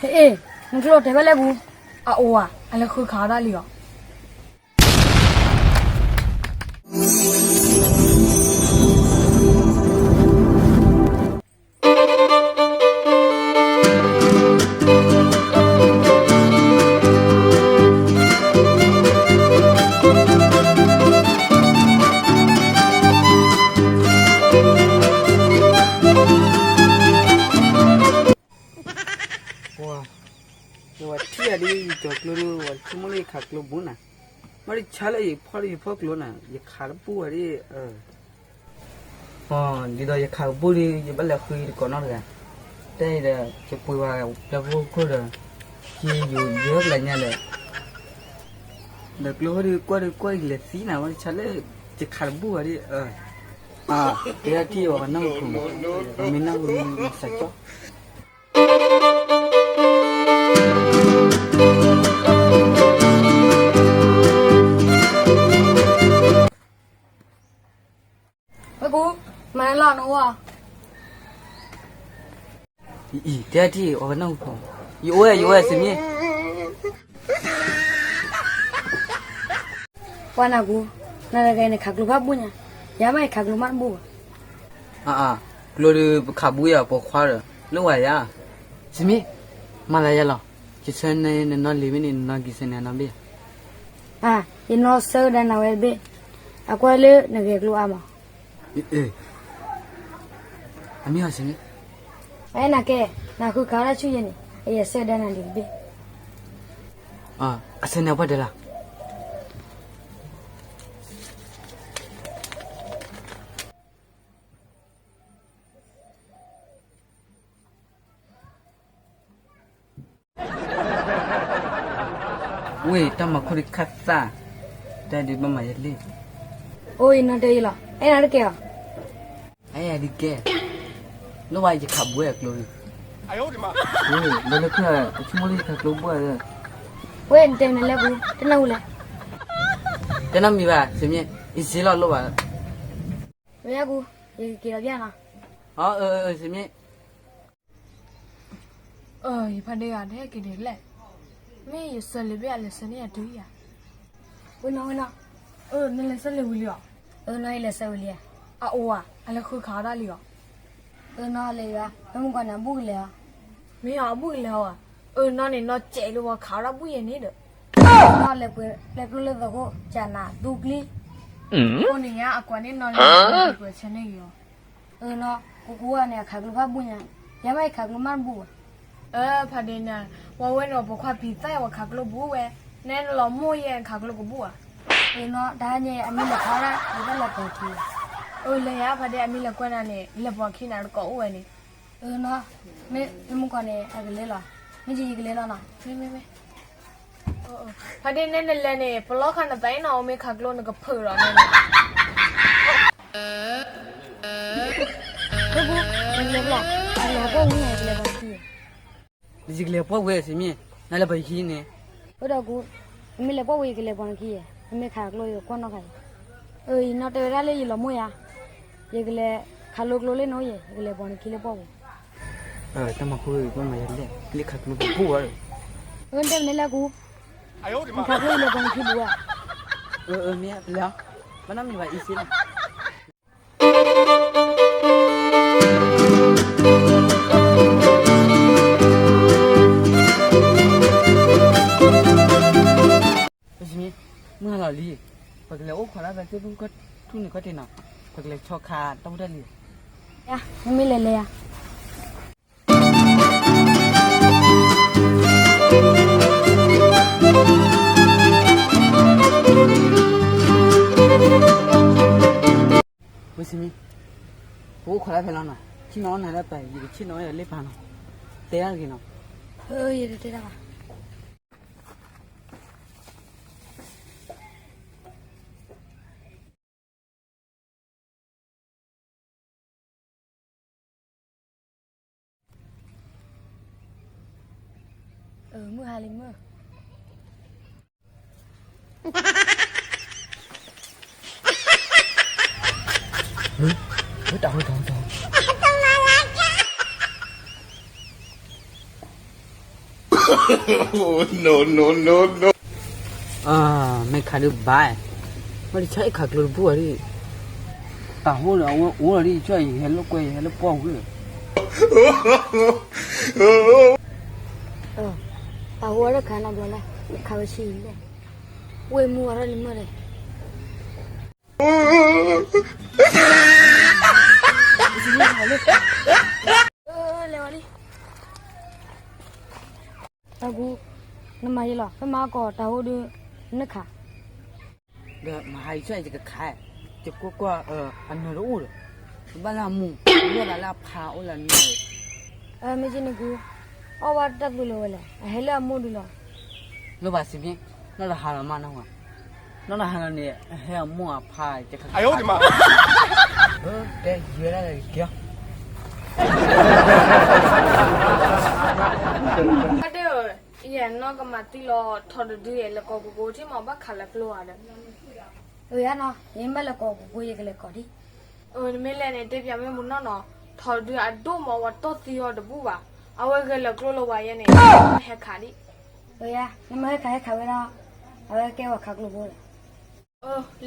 အ့ၣ်, နကျိတဲဘၣ်လဲၣ်ပူၤ, အအိၣ်ဧါ, အလဲၤဃုခးအီၣ်တၢ်လံအီၤ. ပှၤ, ယဝဲထံၣ်ယၤဒ်ယကၠီၤကျိဒ် ဝဲဆိကမိၣ်လၢယခးကျိဘူးနၤ, မ့ၢ်ဒ်ဆါလၢယဖီၣ်ဒ်ယဖီၣ်ကျိနၤ ယခးတဘူၣ်ဝဲဒ်. ဒ်သိးယခးကဘူၣ်ဒ် ယဘၣ်လဲၤဃုယတကိးနီတဂၤ, တဲအံၤဒီး ယပှ့ၤဝဲပျၢၤဖိခိၣ်ဒီး က့ယိၤယၢကလၢညါဒီး, ဒီးကျိဟီၣ်ဒ်ကွၢ်ဒ်ကွၢ်ယကလဲၤသံနၤ မ့ၢ်ဒ်ဆါလၢ ယခးတဘူၣ်ဝဲဒ်. တဲဒၣ်ထံၣ်အီၤကနၢ်ဟူခိၣ်မး, မ့ၢ်နၢ်ဟူစးကီ ဝဲပူၤ, မၤလီၤနအိၣ်ဧါ. အံၤ တဲထံၣ်အီၤကနၢ်ဟူခိၣ်, ယအိၣ်ဝဲ ယအိၣ်ဝဲစ့မ့ၢ်. ပှၤနၢ်ပူၤ, နၤတဂၤန့ၣ်ခးကျိဖးဘူၣ်ညါ, ယၤမ့ၢ်ယခးကျိမးတဘူၣ်ဘၣ်. အါ, ကျိဒုးပခးဘူၣ်ယၤပိာ်ခွါဒီး လၢဝဲယၤ. စ့မ့ၢ်, မၤလၢယၤလီၤ, ယဆၢန့ၢ်နနီၢ်လံၤမ့ၢ်န့ၣ် နနီၢ်က့ၤဆၢန့ၢ်အနီၢ်ဘ့ၣ်. အါ, ယနီၢ်ဆၢကဒါနၤဝဲတဘ့ၣ်, အကွၢ်လၢနဂဲၤကျိအါမး. အမ့ၢ်အီၤစ့မ့ၢ်. အအဲၣ်နၤကဲ, နဃုခးအီၣ်တၢ်ဆူၣ်ယဲန့ၣ် အယဆၢကဒါနၤလံၤတဘ့ၣ်. အဆၢန့ၢ်အပှၢ်တၢၢ်လီၤ. ဝ့ၢ်တၢ်မၤခိၣ်ဒုးခၣ်သၣ်, တၢ်ဒုးဘၣ်မၤယဲလံ. အိၣ်အံၤနီၢ်တဲအံၤလီၤ, အဲၣ်နၤတကဲအီၤ. အဲၣ်ယၤဒုးကဲ, လၢဝဲယခးဘူးဝဲအကျိဒုး. လၢလၢခုၣ်, ဆိကမိၣ်လၢယခးကျိဘူးဧါ. ဝ့ၢ်နတဲမနုၤလဲၣ်ပူၤ, တနၢ်ဟူလဲၣ်. တနၢ်မံၤဘၣ်, စ့မ့ၢ်, အံၤစ့လီၤလိၣ်ဘၣ်. မ့ၢ်ပူၤ, ယကက့ၤလီၤပျၢ်နီၤ. အၢ စ့မ့ၢ်. ယဖါဒ့ဧါ, တဟဲက့ၤဒ်လဲၣ်. မ့ၢ်ယဆၢလံၤဘ့ၣ် အလဲၤဆၢန့ၢ်ယၤတုၤဧါ. ဝဲနီၤ, ဝဲနီၤ. နလဲၤဆၢလံၤဝံၤလံဧါ. အၢ နီၤ ယလဲၤဆၢဝံၤလံဧါ. အအိၣ်ဧါ, အလဲၤဃုခးအီၣ်တၢ်လံဧါ. အၢ နီၤ လဲၤယၤ, မ့ၢ်မုၢ်ကီၢ်န့ၣ် အဘူၣ်ကလဲၤဧါ. မ့ၢ်အီၤ အဘူၣ်ကလဲၤဧါ. အၢ နီၤန့ၣ် နီၤစဲးလၢပှၤခးအီၣ်တၢ်ဘူၣ်ယဲန့ၣ်ဒီး. နီၤလဲၤပှ့ၤ လဲၤကျိလၢသဃိ ကနၤ သူကျံ. အဃိန့ၣ်ညါ အကွၢ်န့ၣ်နီၤလဲၤပှ့ၤဆၢန့ၢ်ဂ့ၤအီၤ. အၢ နီၤ ကူကူဝဲန့ၣ် အခးကျိဖးဘူၣ်ညါ, ယဲမ့ၢ်ယခးကျိမးတဘူၣ်ဘၣ်. အၢ ဖါဒ့န့ၣ်, ဝဲဝဲန့ၣ် ပိာ်ခွါဖံးသၣ် ဝဲခးကျိဘူးဝဲ, နဲနလီၤမိၢ်ယဲ ခးကျိကဘူၣ်ဧါ. အၢ နီၤ တဟါညါ အမ့ၢ်လဲၤခးဒၣ် ယတၢ်လဲၤပိာ်ခံ. အၢ လဲၤယၤ ဖါဒ့ အမ့ၢ်လဲၤကွၢ်နၤန့ၣ် လဲၤပိာ်ခံနၤတကိးအိၣ်ဝဲန့ၣ်. အၢ နီၤ, မ့ၢ်မုၢ်ကီၢ်န့ၣ် အကလဲၤလီၤ, မ့ၢ်ယကလဲၤလီၤနီၤ. မ့ၢ်မ့ၢ်မ့ၢ်. ဖါဒ့ နဲနလဲၤန့ၣ် ပလီၢ်ခါနသးအံၤနီၤ မ့ၢ်ခးကျိနကဖုးဒီးန့ၣ်. နလဲၤဘၣ်, နလဲၤပှၢ်ဝံၤန့ၣ် ယကလဲၤပိာ်နခံ. ယကလဲၤပှၢ်ဝံၤစ့မ့ၢ်, နလဲၤပိာ်ယခံန့ၣ်. အိၣ်ဒီးကူ, နမ့ၢ်လဲၤပှၢ်ဝံၤ ယကလဲၤပိာ်နခံဧါ, နမ့ၢ်ခးကျိယကကွၢ်နီၣ်ခါအံၤ. အၢ ယနီၤတဲဝဲဒၣ်လၢယလီၤမိၢ်ယၤ, ယကလဲၤခးလိကျိလၢနအိၣ်ယဲ, ယကလဲၤပိာ်နခံလၢပှၢ်ပူၤ. တၢ်မၤခိၣ် ပှၤမၤယလဲၣ်, လၢခးကျိတဘူၣ်ဘၣ်. အၢ နတဲမနုၤလဲၣ်ကူ, နခးကျိယလဲၤပိာ်နခံဘူးဧါ. အၢ အၢ မ့ၢ်ပလဲၤ, ဘၣ်နီတမံၤဘၣ် အံၤစ့လီၤ. မုၢ်ဟါလီၤလံ, ပကလဲၤအိၣ်ခိးလၢဖဲသ့ၣ်ဖူၣ်ထူၣ်န့ၣ်ခီၣ်ထံးနီၤ, ပကလဲၤဆီခါတၢ်ဖိတၢ်လံၤ. မ့ၢ်လဲၤလဲၤဧါ. ဝဲစ့မ့ၢ်, ပအိၣ်ခိးလၢဖဲလီၤနီၤ, ဆ့ၣ်နီၤအီၣ်နၤလၢပၢ် ယကဆ့ၣ်နီၤအီၣ်ယၤလၢပၢ်နီၤ, တဲအါတဂ့ၤနီၤ. ယတတဲတၢ်ဘၣ်. မုၢ်ဟါလံမုၢ်. တၢ်ဟူတၢ်ဟူတၢ်ဟူ. တၢ်ဟူတၢ်ဟူတၢ်ဟူ. တၢ်ဟူတၢ်ဟူတၢ်ဟူ. No, no, no, no. မ့ၢ်ခးဒုးဘၣ်, ဘၣ်တဆၢအ့ၣ်ခးကျိတဘူၣ်အီၤဒ်, တၢ်ဟိဒီးအဝဲအိၣ်လီၤဒ် ယဆိယဟဲလၢကွဲ ယဟဲလၢပှၢ်ဝံၤဒီး, တၢ်ဟိအီၤတခါနီတဘျီလဲၣ်, ခးဝဲဆံးလဲၣ်, ဝဲၢ်မူအီၤထီၣ်လံမၢ်လဲၣ်, လဲၤဝဲလံ. တၢ်ကူ, နမၤယဲလီၤ, ဖဲမၤကီၢ်တၢ်ဟိဒုး, နခး, ဒီးမဟါယဆၢယကခး, ယကွၢ်ကွၢ်, အနၢၤတအိၣ်ဒီး, ဘၣ်လၢအမိၢ်, ဘၣ်သးလၢအဖါအိၣ်လၢနၢၤ, မ့ၢ်က့န့ၣ်ကူ, အီၣ်ဝဲတၢ်သူလၢၤဝဲလဲၣ်, အဟဲလၢအမိၢ်ဒုးလီၤ. လိၣ်ဘၣ်စံးမ့ၢ်, နီၢ်တဟါလီၤမးနီၢ်ဝဲ, နီၢ်တဟါလီၤန့ၣ် အဟဲအမိၢ်အဖါ, တဲယဲဒၣ်က့ၤ ယဲနီၢ်ကမၤတံၢ်လီၤထီၣ်တဒုယဲ လဲၤကိးကိးကိးထံၣ်မး ဘၣ်ခးလၢကျိဧါဒီး, အၢယါနီၤ ယမ့ၢ်လဲၤကိးကိးကိး ယကလဲၤကိးဒံး, နမ့ၢ်လဲၤန့ၣ် တဲပၠးမ့ၢ်မူနီၢ်နီၤ, ထီၣ်တဒုအဒိၣ်မး ဝဲတီၢ်သံအီၤတဘူၣ်ဘၣ်, အဝဲဂဲၤလၢကျိလၢဝဲယဲန့ၣ်, ဟဲခးဒံး, အၢယါ နမ့ၢ်ဟဲခးဟဲခးဝဲဒီး, အဝဲကဲဝဲခးကျိဖိဒီး,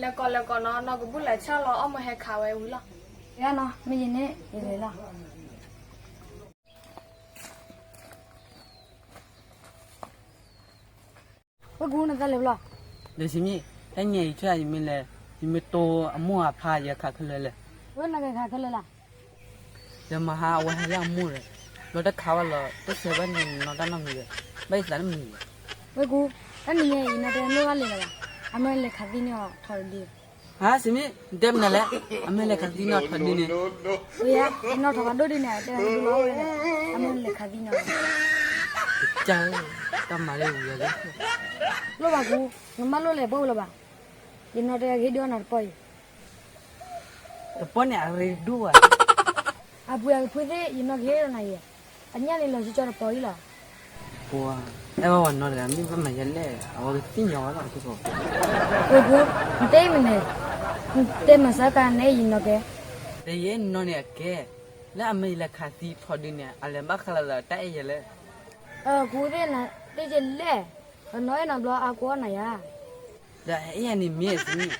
လဲၤကိးလဲၤကိးနီၤ နီၢ်ကဘူၣ်လဲၤဆၢလီၤ အီၣ်မ့ၢ်ဟဲခးဝဲဝံၤလီၤ, ယါနီၤ မ့ၢ်ယန့ၣ် ယလဲၤလီၤ. ဝဲကူနသးလဲၤဘျီ, ဒီးစံးမ့ၢ်, တနံၤအံၤဆၢယမ့ၢ်လဲၤ, ယမ့ၢ်တိၢ်အမိၢ်အဖါယခးခဲလၢာ်လဲၣ်, ဝဲနကခးခဲလၢာ်လၢ်, ဒီးမဟါအဝဲဟဲလၢအမိၢ်ဒီး, ဘျီတခးဝဲလီၤ တဆဲးဘၣ်န့ၣ်နီၤတၢ်နီတမံၤဒီး, ဘၣ်ယသးတမံၤ, ဝဲကူ, တနံၤညါအံၤ နီၢ်တဲမ့ၢ်ဘၣ်လဲၤလၢၤဘၣ်, အမ့ၢ်လဲၤခးသံန့ၢ်အီၤထီၣ်တဒု, ဟါ စံးမ့ၢ်, နတဲမနုၤလဲၣ်, အမ့ၢ်လဲၤခးသံန့ၢ်အီၤထီၣ်တဒုန့ၣ်, အၢယါ ယနီၢ်ထီၣ်ဖးဒိၣ်ဒ်န့ၣ် တဲဒုလီၤဝဲလဲၣ်, အမ့ၢ်လဲၤခးသံန့ၢ်အီၤ, တၢ်မၤလၢဝံၤလီၤ, လိၣ်ဘၣ်ကူ, နမ့ၢ်လိၣ်လဲၤပှၢ်ဝံၤလီၤဘၣ်, ယနီၢ်တဲဂ့ၤဒုအီၣ်နၤတပီၢ်အံၤ, တပီၢ်န့ၣ်အရ့ဒိၣ်ဘၣ်, အပှ့ၤအကဖုသ့ၣ် ယနီၢ်ကဟ့ၣ်ဒီးနၤယဲ, အညၣ်န့ၣ်လီၤဆီဆီတပီၢ်အံၤလီၤ, ပှၤ, အဲၣ်ဘၣ်ဝဲနီၢ်တဂၤ မ့ၢ်ဘၣ်မၤယဲလဲၣ် အဝဲကသ့ၣ်ညါဝဲလီၤ, ဝဲကူ, နတဲမနုၤလဲၣ်, နတဲမၤစၢ်ကါန့ၣ်ယနီၢ်ကဲ, ဒီးယနီၢ်န့ၣ်အကဲ, လၢအမ့ၢ်ယလဲၤခးသံထီၣ်ဒုန့ၣ် အလဲၤဘၣ်ဃးလၢတၢ်အဲၣ်ယဲလဲၣ်, ကူသ့ၣ်နၤတဲယဲလဲၣ်, အနီၢ်အဲၣ်နၤဘျီအါကွၢ်နၤယါ ဒီးအဲၣ်ယၤန့ၣ်မ့ၢ်စံး,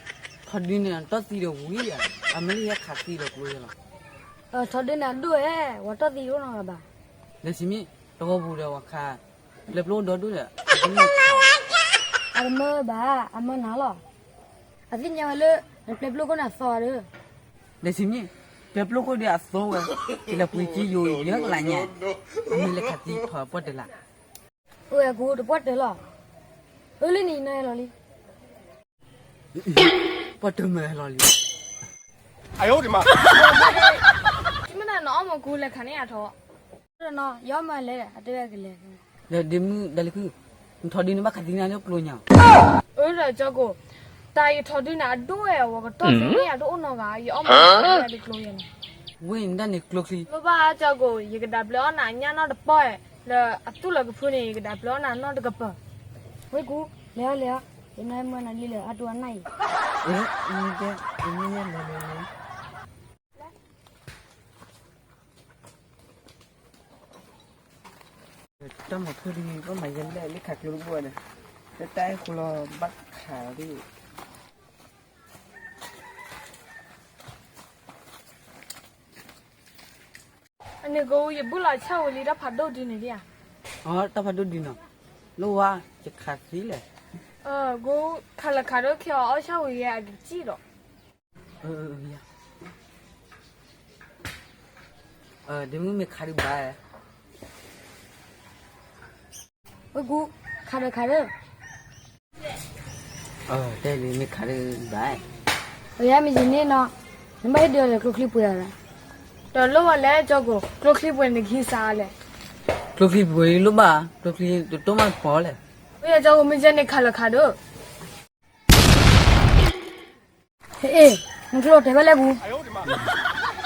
ထီၣ်ဒုန့ၣ် တီၢ်သံဒီးဝံၤယၤ, အမ့ၢ်လၢယဲခးသံဒီးကျိယဲလီၤ, ထီၣ်ဒုန့ၣ်အဒိၣ်ဧဲ, ဝဲတီၢ်သံတအိၣ်နီတဂၤဘၣ်, ဒီးစံးမ့ၢ်, တဂီၤပူၤဒီးဝဲခး, ပျဲၢ်ပျိၢ်ဒီဒိၣ်ဒီး, အတမၢဘၣ်, အမၢနၤလီၤ, အသ့ၣ်ညါဝဲလၢ, နပျဲၢ်ပျိၢ်ခိၣ်န့ၣ်အသီဒီး, ဒီးစံးမ့ၢ်, ပျဲၢ်ပျိၢ်ခိၣ်ဒီးအသီဝဲ, ကလဲၤပှ့ၤက့ယိၤယဲကလးညါ, အမ့ၢ်လဲၤခးသံထီၣ်ပှၢ်တလး အိၣ်ဝဲကူတပှၢ်တၢၢ်လီၤ, အၢလံန့ၣ်ယနီၢ်ဟဲလီၤလံ, ပှၢ်တၢၢ်မ့ၢ်ဟဲလီၤလံ, မ့ၢ်နအီၣ်မ့ၢ်ကူလဲၤခးန့ၢ်အထီၣ်, ယအီၣ်မ့ၢ်လဲၤ အတဲဝဲကလဲၤ, ဒီးဒ့မုၣ်ဒီးလံခု, နထီၣ်ဒုန့ၣ်ဘၣ်ခးသံနၤလၢကျိညါ, အၢဒီးကၠီကိၣ်, တၢ်ယထီၣ်ဒုန့ၣ်အဒိၣ်ဝဲ ဝဲကတီၢ်သံန့ၣ်အတအိၣ်နီတဂၤ ယအီၣ်မ့ၢ်လဲၤဒ်ကျိယဲန့ၣ်, ဝဲန့ၣ်ဒၣ်န့ၣ်ကျိချံ, လိၣ်ဘၣ်ကၠီကိၣ် ယကဒၣ်ဘျၢအီၣ်နၤအညၣ်နီတပီၢ်, လၢအသူၣ်လၢကဖုန့ၣ် ယကဒၣ်ဘျၢအီၣ်နၤနီတကပၤ, ဝဲကူ, လဲၤအီၤလဲၤအီၤ, ယနီၢ်မ့ၢ်နၤလံလၢအတူၢ်အနၢ်အံၤ, အၢ, မ့ၢ်တဲ, မ့ၢ်လဲၤလဲၤလဲၤ တၢ်မၤဖိဒ်န့ၣ် ဘၣ်မၤယဲလဲၣ် လၢခးကျိတဘိန့ၣ်, လၢတၢ်အဲၣ်ဃိလီၤ ဘၣ်ခးဒ်, အန့ၣ်ကိး ယဘူၣ်လီၤဆၣ်ဝံၤလံ တၢ်ဖးဒိၣ်ဒုန့ၣ်ဒ်ဧါ, တၢ်ဖးဒိၣ်ဒုနီၤ, လိၣ်ဝါ, ယခးသံလဲၣ်, ကိး ခးလၢခးဒိၣ်ခဲအီၤ အီၣ်ဆၣ်ဝံၤယဲအကစံၣ်ဒီး ဒ့မုၣ်မ့ၢ်ခးဒုးဘၣ်, ဝဲကူ, ခးဒီးခးဒီး, တဲလံမ့ၢ်ခးဒုးဘၣ်, ပယါမ့ၢ်ယန့ၣ်နီၤ, နဘၣ်ဟ့ၣ်ဒုးအီၤလၢကျိချံပှဲၤလီၤ, ဒီးလိၣ်ဝဲလဲၣ်ကၠီကိၣ် ကျိချံပှဲၤန့ၣ်ကဟံးစးလဲၣ်, ကျိချံပှဲၤလိၣ်ဘၣ်, ကျိချံတတိၢ်မးတပီၢ်လဲၣ်, ဝဲယကၠီကိၣ်မ့ၢ်ယဲန့ၣ်ခးလၢခးဒီး အ့, နကျိတဲဘၣ်လဲၣ်ပူၤ,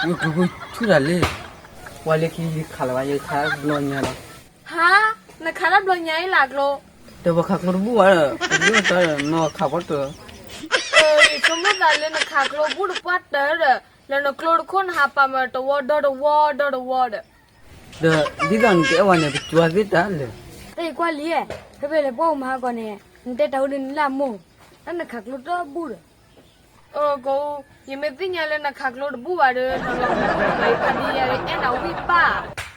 ယကျိဖိဆူၣ်တၢ်လံ, ပှၤလၢခံယခးလၢၤဘၣ် ယခးဘျီညါလီၤ, ဟါ, နခးတၢ်ဘျီညါအံၤလၢကျိ, တဲပှၤခးကျိတဘူၣ်ဘၣ်ဒီး ပဒိၣ်တၢ်ဒီးနီၢ်ခးပှၢ်တၢၢ်, ယဆိကမိၣ်သးလၢနခးကျိဘူၣ်တပှၢ်တၢၢ်ဒီး လၢနကျိတခိၣ်နဟးပာ်မၢတဝီဒီတဝီဒီတဝီဒီး ဒီးဒ်သိးနကအဲၣ်ဝဲန့ၣ် ပကွၢ်သ့တၢ်လၢာ်, တၢ်ယ ကွၢ်လံ, ဖဲဖဲလဲၣ်ပှၢ်အိၣ်မၤဟါကီးန့ၣ် နတဲတၢ်ဝဲဒၣ်နလၢအမိၢ်, တၢ်နခးကျိတဘူၣ်ဒီး, အကီ, ယမ့ၢ်သ့ၣ်ညါလၢနခးကျိတဘူၣ်ဘၣ်ဒီး နလီၤမၢ်ဖးဒံယၤ အဲၣ်နၤဝံၣ်ဘၣ်.